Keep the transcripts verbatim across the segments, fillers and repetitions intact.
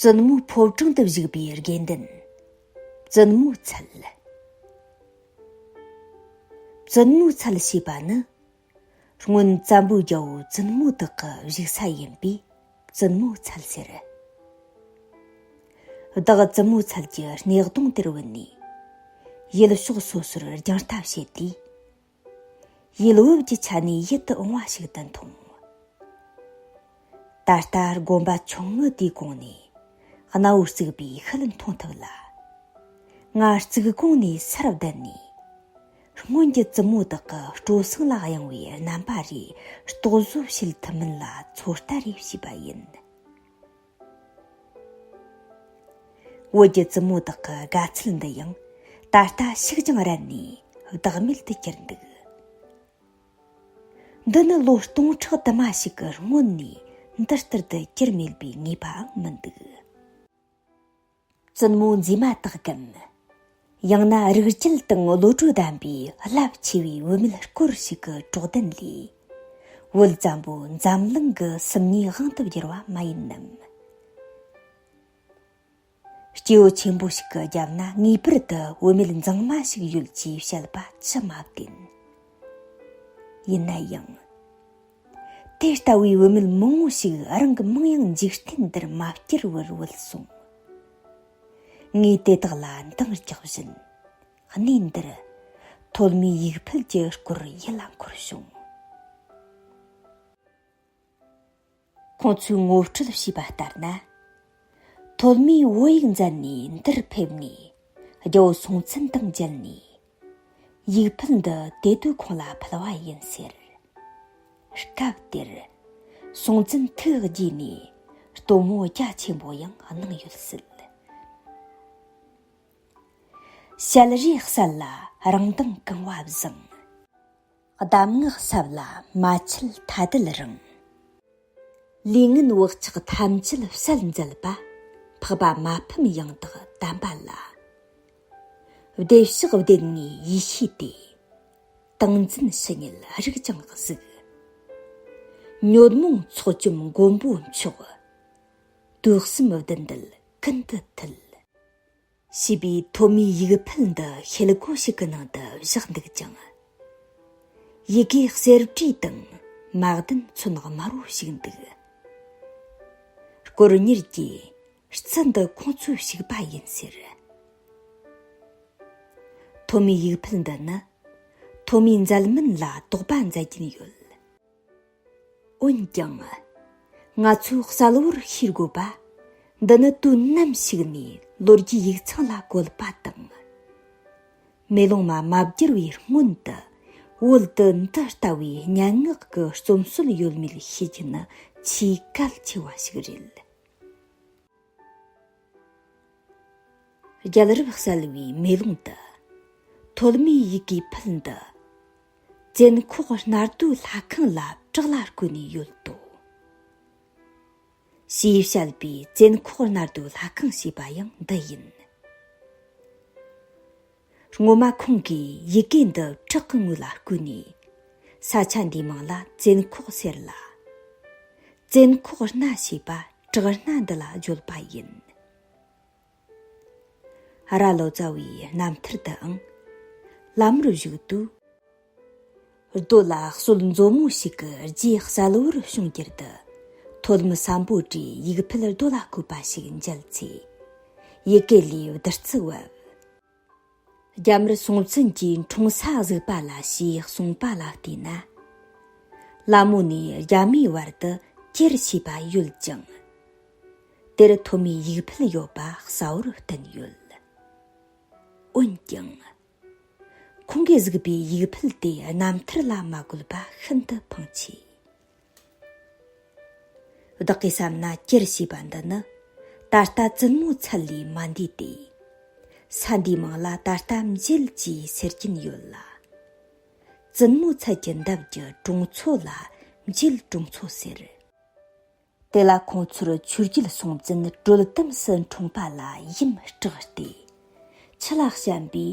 བཙུན་མོའི་ཕོ་བྲང་དུ་བཞུགས་པའི་དགེ་འདུན། བཙུན་མོའི་ཚལ། བཙུན་མོའི་ཚལ་ཞེས་པ་ནི། སྔོན་བཙན་པོའི་རྒྱལ་པོ་བཙུན་མོ་དག་གི་བཞུགས་ས་ཡིན་པས་བཙུན་མོའི་ཚལ་ཟེར། བདག་བཙུན་མོའི་ཚལ་གྱི་སྣེ་གདོང་དེར་བུད་ནས། ཡུལ་ཕྱོགས་སོ་སོར་རྒྱང་ལྟ་བྱེད་དུས། ཡུལ་བབ་ཀྱི་ཆ་ནས་ཡིད་དུ་འོང་བ་ཞིག་ཏུ་མཐོང་། ད་ལྟ་དགོན་པ་ཆུང་ངུ་དེའི་གོང་ནས་གནའ་བོའི་རྩིག་པའི་ཤུལ་མཐོང་ཐུབ་ལ། ང་རྩིག་གོང་ནས་སར་བསྡད་ནས། སྔོན་གྱི་བཙུན་མོ་དག་གི་སྤྲོ་གསེང་ལ་གཡེང་བའི་རྣམ་པ་རེ་རྟོག་བཟོ་བྱེད་ཐུབ་མིན་ལ་ཚོད་ལྟ་རེ་བྱས་པ་ཡིན། བོད་ཀྱི་བཙུན་མོ་དག་གི་དགའ་ཚལ་འདི་ཡང་ད་ལྟ་ཤུགས་ཀྱང་རན་ནས་བདག་མེད་དུ་གྱུར་འདུག། འདི་ནི་ལོ་སྟོང་ཕྲག་དུ་མ་ཞིག་གི་སྔོན་ནས་འདི་ལྟར་དུ་གྱུར་མེད་པའི་ངེས་པའང་མི་འདུག། བཙུན་མོ་མཛེས་མ་དག་གམ། ཡང་ན་རིགས་རྒྱུད་དང་བློ་གྲོས་ལྡན་པའི་རླབས་ཆེ་བའི་བུད་མེད་སྐོར་ཞིག་གི་གྲོགས་ལྡན་ལས། བོད་བཙན་པོ་འཛམ་གླིང་གི་སུམ་གཉིས་དབང་དུ་བསྒྱུར་བ་མ་ཡིན་ནམ། སྐྱེ་བོ་ཆེན་པོ་ཞིག་གི་རྒྱབ་ན་ངེས་པར་དུ་བུད་མེད་མཛངས་མ་ཞིག་ཡོད་ཅེས་བཤད་པ་ཅི་མ་བདེན། ཡིན་ན་ཡང་། དེ་ལྟ་བུའི་བུད་མེད་མང་བོ་ཞིག་རང་གི་མིང་ཡང་འཇིག་རྟེན་འདིར་མ་བསྐྱུར་བར་བུད་སོང་། ངས་དེ་དག་ལ་འདང་རྒྱག་བཞིན། གནས་འདིར་ཐོན་མིའི་ཡིག་ཕུལ་གྱི་སྐོར་ཡིད་ལ་འཁོར་བྱུང་། ཁོང་ཚོས་ངོ་སྤྲོད་བྱས་པ་ལྟར་ན། ཐོན་མིས་བོད་ཡིག་མཛད་ནས་འདིར་ཕེབས་ནས་རྒྱལ་པོ་སྲོང་བཙན་དང་མཇལ་ནས། ཡིག་ཕུལ་འདི་དེ་དུས་ཁོང་ལ་ཕུལ་བ་ཡིན་ཟེར། སྐབས་དེར་སྲོང་བཙན་ཐུགས་དགྱེས་ནས་སྟོན་མོ་རྒྱ་ཆེན་པོ་ཡང་གནང་ཡོད་སྲིད། ཞལ་རས་གསལ་ལ་རང་མདངས་གང་བ་བཟང་། གདམས་ངག་ཟབ་ལ་མ་ཆད་ཐ་དད་རིང་། ལས་ངན་བག་ཆགས་ཐམས་ཅད་བསལ་མཛད་པ། འཕགས་པ་མ་ཕམ་ཡང་དག་དམ་པ་ལ། བདེ་གཤེགས་བདེན་ངེས་ཡེ་ཤེས་ཏེ། ཏིང་འཛིན་ཕྱི་ཉིད་རིག་ཀྱང་གཟིགས། ཉོན་མོངས་ཚོགས་བཅོམ་མགོན་པོ་མཆོག། དུག་གསུམ་བདུད་འདུལ་ཀུན་ཏུ་ཐུལ། ཞེས་པའི་ཐོན་མིའི་ཡིག་ཕུལ་འདི་ཤེལ་སྒོ་ཞིག་གི་ནང་དུ་བཞག་འདུག་ཅིང་། ཡི་གེ་གསེར་བྲིས་དང་མ་གདན་ཚོན་དམར་པོ་ཞིག་འདུག། དཀོན་གཉེར་གྱིས་རྩི་འདི་ཁོང་ཚོའི་བྱུག་པ་ཡིན་ཟེར། ཐོན་མིའི་ཡིག་ཕུལ་འདི་ནི་ཐོན་མིའི་མཛད་མིན་ལ་དོགས་པ་མཛད་ཀྱིན་ཡོད། འོན་ཀྱང་། ང་ཚོས་གསལ་བོར་ཤེས་དགོས་པ། འདི་ནི་དུས་ནམ་ཞིག་ནས་ལོ་རྒྱུས་ཡིག་ཚང་ལ་བཀོད་པ་དང་། མེ་ལོང་མ་མ་བསྒྱུར་བའི་སྔོན་དུ། བོད་དུ་འདི་ལྟ་བུའི་སྙན་ངག་གི་རྩོམ་སྲོལ་ཡོད་མེད་ཤེས་རྒྱུ་ནི་ཆེས་གལ་ཆེ་བ་ཞིག་རེད། རྒྱལ་རབས་གསལ་བའི་མེ་ལོང་དུ། ཐོན་མིའི་ཡི་གེ་ཕུལ་འདི། བཙན་ཁོག་སྣར་རྡོའི་ལྷ་ཁང་ལ་བྲག་ལ་བརྐོས་ནས་ཡོད་དོ། ཞེས་བཤད་པའི་བཙན་ཁོག་སྣར་རྡོའི་ལྷ་ཁང་ཞེས་པ་ཡང་འདི་ཡིན། སྔོན་མ་ཁོང་གིས་ཡི་གེ་འདི་བྲག་གི་ངོས་ལ་བརྐོས་ནས། ས་ཆ་འདིའི་མིང་ལ་བཙན་ཁོག་ཟེར་ལ། བཙན་ཁོག་སྣ་ཞེས་པ་བྲག་སྣ་འདི་ལ་བརྗོད་པ་ཡིན། ར་ལོ་ཙཱ་བའི་རྣམ་ཐར་དུའང་། ལ་མོར་བཞུགས་དུས། རྡོ་ལ་སྲོལ་མཛོ་མོ་ཞིག་གི་རྗེས་གསལ་བོར་བྱུང་གྱུར་ཏེ། ཐོན་མི་སམ་བྷོ་ཊས་ཡིག་ཕུལ་རྡོ་ལ་བརྐོས་པ་ཞིག་མཇལ་ཚེ། ཡི་གེ་ལས་བདུད་རྩི་བབས། རྒྱ་དམར་སྲོང་བཙན་གྱིས་འཁྲུངས་ས་གཟིགས་པ་ལ་ཞེས་གསུངས་པ་ལ་བལྟས་ན། ལ་མོ་ནས་རྒྱ་མིའི་བར་དུ་གྱེར་ཞེས་པ་ཡོད་ཅིང་། དེར་ཐོན་མིའི་ཡིག་ཕུལ་ཡོད་པ་གསལ་བོར་བསྟན་ཡོད། འོན་ཀྱང་། ཁོང་གིས་གཟིགས་པའི་ཡིག་ཕུལ་དེ་རྣམ་ཐར་ལ་མ་བཀོད་པ་ཤིན་ཏུ་ཕངས་ཆེ། བདག་གིས་བསམ་ན་གྱེར་ཞེས་པ་འདི་ནི་ད་ལྟ་བཙུན་མོའི་ཚལ་ལས་མ་འདས་ཏེ། ས་འདིའི་མིང་ལ་ད་ལྟ་མཇལ་ཅེས་ཟེར་གྱིན་ཡོད་ལ། བཙུན་མོའི་ཚལ་གྱི་འདབས་ཀྱི་གྲོང་ཚོ་ལ་མཇལ་གྲོང་ཚོ་ཟེར། དེ་ལ་ཁོང་ཚོར་ཆོས་རྒྱལ་སྲོང་བཙན་སྒྲོལ་གཏམས་སུ་འཁྲུངས་པ་ལ་ཡུམ་སྐྲག་སྟེ། ཆུ་ལ་བཤམས་པའི་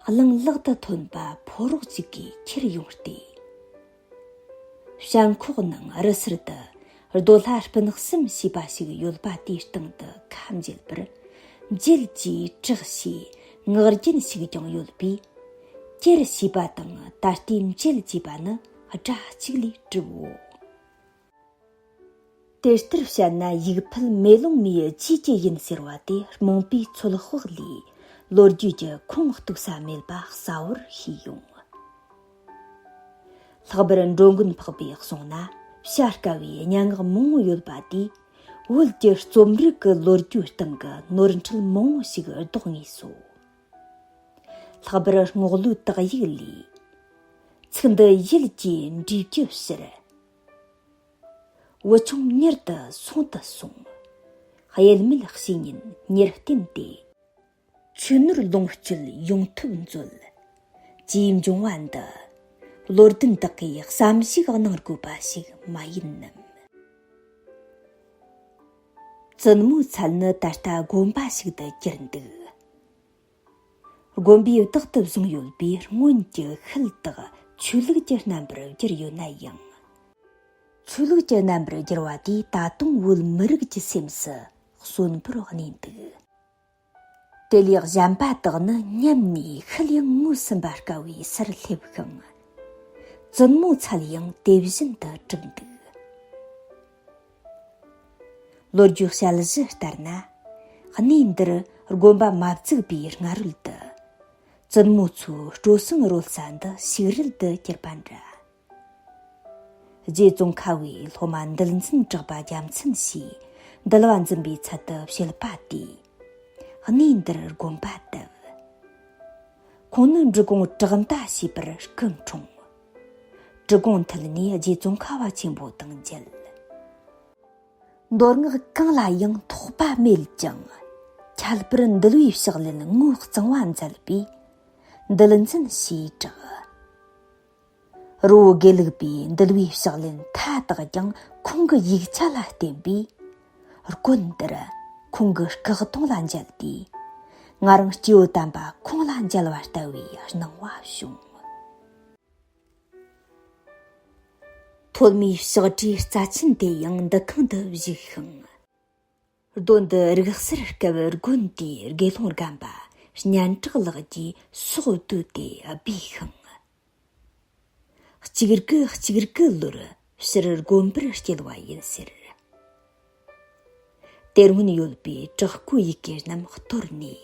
གླིང་ལག་ཏུ་ཐོན་པ་ཕོ་རོག་ཅིག་གིས་ཁྱེར་ཡོང་སྟེ། བྱང་ཁོག་ནང་རི་སར་དུ་ རྡོ་ལྷ་སྤུན་གསུམ་ཞེས་པ་ཞིག་ཡོད་པ་དེའི་སྟེང་དུ་ཁ་འབྱེད་པར། འབྱེད་ཅེས་གྲགས་ཞེས་ངག་རྒྱུན་ཞིག་ཀྱང་ཡོད་པས། གྱེར་ཞེས་པ་དང་ད་ལྟའི་འབྱེད་ཅེས་པ་ནི་སྒྲ་གཅིག་ལས་གྲུབ་བོ། དེ་ལྟར་བཤད་ན་ཡིག་ཕུད་མེ་ལོང་མའི་རྗེས་ཀྱི་ཡིན་ཟེར་བ་དེ་རྨོངས་པའི་ཚོད་དཔག་ལས་ལོ་རྒྱུས་ཀྱི་ཁུངས་གཏུགས་ས་མེད་པ་གསལ་བོར་ཤེས་ཡོང་། ལྷག་པར་འགྲོ་མགོན་འཕགས་པས་གསུངས་ན། བྱ་དཀའ་བའི་སྙན་ངག་མང་བོ་ཡོད་པ་དེས། བོད་ཀྱི་རྩོམ་རིག་གི་ལོ་རྒྱུས་སྟེང་གི་ནོར་འཁྲུལ་མང་བོ་ཞིག་ལྡོག་ངེས་སོ། ལྷག་པར་རྔོག་ལོའི་དག་ཡིག་ལས། ཚིག་འདི་ཡིད་ཀྱིས་འདྲིས་རྒྱུ་ཕྱིར། བུ་ཆུང་མྱུར་དུ་སོང་དུ་སོང་། གཡེལ་མེད་བཤེས་གཉེན་ཉེར་བསྟེན་ཏེ། ཆོས་ནོར་ལོངས་སྤྱོད་ཡོངས་ཐོབ་མཛོད། ཅེས་འབྱུང་བ་འདི། བློ་ལྡན་དག་གིས་བསམ་གཞིག་གནང་དགོས་པ་ཞིག་མ་ཡིན་ནམ། བཙུན་མོའི་ཚལ་ནི་ད་ལྟ་དགོན་པ་ཞིག་ཏུ་གྱུར་འདུག། དགོན་པས་བདག་ཏུ་བཟུང་ཡོད་པའི་སྔོན་གྱི་ཤུལ་དག་ཆོས་ལུགས་ཀྱི་རྣམ་པར་བསྒྱུར་ཡོད་ན་ཡང་། ཆོས་ལུགས་ཀྱི་རྣམ་པར་བསྒྱུར་བ་དེས་ད་དུང་བོད་མི་རིགས་ཀྱི་སེམས་སུ་གསོན་པོར་གནས་འདུག། དེ་ལས་གཞན་པ་དག་ནི་ཉམས་ནས་ཤུལ་ཡང་ངོས་ཟིན་པ་དཀའ་བའི་སར་སླེབས་ཤིང་། བཙུན་མོའི་ཚལ་ཡང་དེ་བཞིན་དུ་གྲུབ་འདུག། ལོ་རྒྱུས་དཔྱད་གཞི་ལྟར་ན། གནས་འདིར་དགོན་པ་མ་བཙུགས་པའི་སྔ་རོལ་དུ། བཙུན་མོ་ཚོའི་སྤྲོ་གསེང་རོལ་ས་འདི་ཞིག་རལ་དུ་གྱུར་པ་འདྲ། རྗེ་ཙོང་ཁ་བས་སློབ་མ་འདུལ་འཛིན་གྲགས་པ་རྒྱལ་མཚན་ཞེས་འདུལ་བ་འཛིན་པའི་ཚུལ་དུ་བཤད་པ་དེས། གནས་འདིར་དགོན་པ་བཏབ། ཁོང་ནི་འབྲི་གུང་བྲག་མདའ་ཞེས་པར་སྐུ་འཁྲུངས། འབྲི་གུང་མཐིལ་ནས་རྗེ་ཙོང་ཁ་བ་ཆེན་པོ་དང་མཇལ། མདོ་སྔགས་གང་ལ་ཡང་ཐོགས་པ་མེད་ཀྱང་། ཁྱད་པར་འདུལ་བའི་ཕྱག་ལེན་ངོས་གཙང་བ་མཛད་པས། འདུལ་འཛིན་ཞེས་གྲགས། རི་བོ་དགེ་ལུགས་པའི་འདུལ་བའི་ཕྱག་ལེན་མཐའ་དག་ཀྱང་ཁོང་གི་ཡིག་ཆ་ལ་བརྟེན་པས། དགོན་འདིར་ཁོང་གི་སྐུ་གདུང་ལ་མཇལ་ཏེ། ང་རང་སྐྱེ་བོ་དམ་པ་ཁོང་ལ་མཇལ་བ་ལྟ་བུའི་སྣང་བ་བྱུང་། ཐོན་མིའི་ཕྱག་བྲིས་རྩ་ཆེན་དེ་ཡང་འདུ་ཁང་དུ་བཞུགས་ཤིང་། རྡོ་འདི་རིག་གསར་སྐབས་དགོན་དེའི་དགེ་སློང་རྒན་པ་སྙན་གྲགས་ལགས་ཀྱིས་སྲོག་བསྡོས་ཏེ་སྦས་ཤིང་། གཅིག་དགུ་གཅིག་དགུ་ལོར་ཕྱིར་དགོན་པར་སྐྱེལ་བ་ཡིན་ཟེར། དེ་སྔོན་ཡོད་པའི་བྲག་བརྐོས་ཡི་གེ་རྣམས་གཏོར་ནས་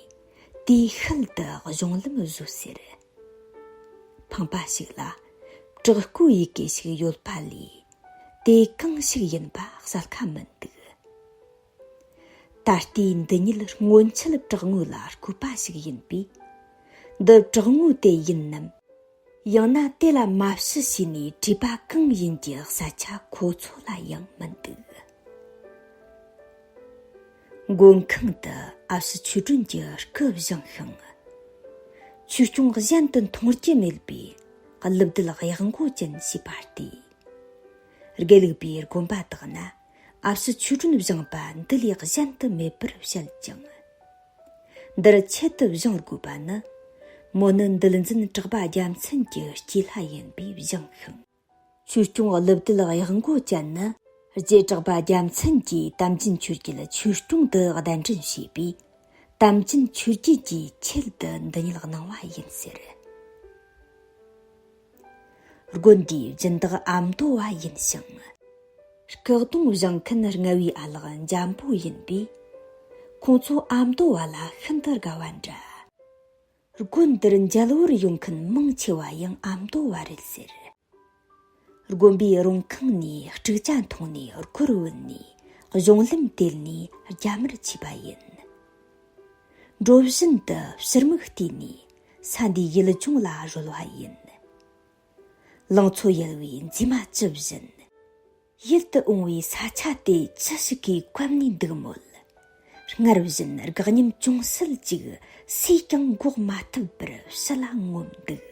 དེའི་ཤུལ་དུ་གཞུང་ལམ་བཟོས་ཟེར། ཕངས་པ་ཞིག་ལ་བྲག་བརྐོས་ཡི་གེ་ཞིག་ཡོད་པ་ལས། དེ་གང་ཞིག་ཡིན་པ་གསལ་ཁ་མི་འདུག། ད་ལྟའི་འདི་ཉིད་སྔོན་ཆད་བྲག་ངོས་ལ་བརྐོས་པ་ཞིག་ཡིན་པས། འདི་བྲག་ངོས་དེ་ཡིན་ནམ། ཡང་ན་དེ་ལ་མ་བཤུས་བྱས་ནས་བྲིས་པ་གང་ཡིན་གྱི་གསལ་ཆ་ཁོ་ཚོ་ལ་ཡང་མི་འདུག། མགོན་ཁང་དུ་ཨ་ཕྱི་ཆོས་སྒྲོན་གྱི་སྐུ་བཞེངས་ཤིང་། ཆོས་སྐྱོང་གཞན་དུ་མཐོང་རྒྱུ་མེད་པའི་གླུ་བདུད་གཡག་མགོ་ཅན་ཞེས་པ་སྟེ། དགེ་ལུགས་པའི་དགོན་པ་དག་ན་ཨ་ཕྱི་ཆོས་སྒྲོན་བཞེངས་པ་འདི་ལས་གཞན་དུ་མེད་པར་བཤད་ཅིང་། འདིར་ཆེད་དུ་བཞེངས་དགོས་པ་ནི། མོ་ནི་འདུལ་འཛིན་གྲགས་པ་རྒྱལ་མཚན་གྱི་སྐྱེས་ལྷ་ཡིན་པས་བཞེངས་ཤིང་། ཆོས་སྐྱོང་གླུ་བདུད་གཡག་མགོ་ཅན་ནི། རྗེ་གྲགས་པ་རྒྱལ་མཚན་གྱིས་དམ་ཅན་ཆོས་ཀྱི་ཆོས་སྐྱོང་དུ་གདན་འདྲེན་བྱས་པས། དམ་ཅན་ཆོས་རྒྱལ་གྱི་ཆེད་དུ་འདི་ཉིད་གནང་བ་ཡིན་ཟེར། དགོན་འདིའི་སྦྱིན་བདག་ཨ་མདོ་བ་ཡིན་ཞིང་། སྐུ་གདུང་བཞེངས་མཁན་རྔ་བའི་ཨ་ལགས་འཇམ་པོ་ཡིན་པས། ཁོང་ཚོ་ཨ་མདོ་བ་ལ་ཤིན་ཏུ་དགའ་བ་འདྲ། དགོན་འདིར་མཇལ་བར་ཡོང་མཁན་མང་ཆེ་བ་ཡང་ཨ་མདོ་བ་རེད་ཟེར། དགོན་པའི་རུང་ཁང་ནས་དཀྲུག་ཅ་འཐུང་ནས་སྒོར་བུད་ནས་གཞུང་ལམ་དེད་ནས་རྒྱ་མར་ཆས་པ་ཡིན། འགྲོ་བཞིན་དུ་ཕྱིར་མིག་བལྟས་ནས་ས་འདིའི་ཡུལ་ལྗོངས་ལ་རོལ་བ་ཡིན། ལང་ཚོ་ཡལ་བའི་མཛེས་མ་ཇི་བཞིན། ཡིད་དུ་འོང་བའི་ས་ཆ་དེ་ཅི་ཞིག་གིས་བཀབ་ནས་འདུག་མོད། སྔར་བཞིན་དགག་ཉམས་ཅུང་ཟད་ཅིག་སུས་ཀྱང་འགོག་མ་ཐུབ་པར་ཕྱི་ལ་ངོམ་འདུག།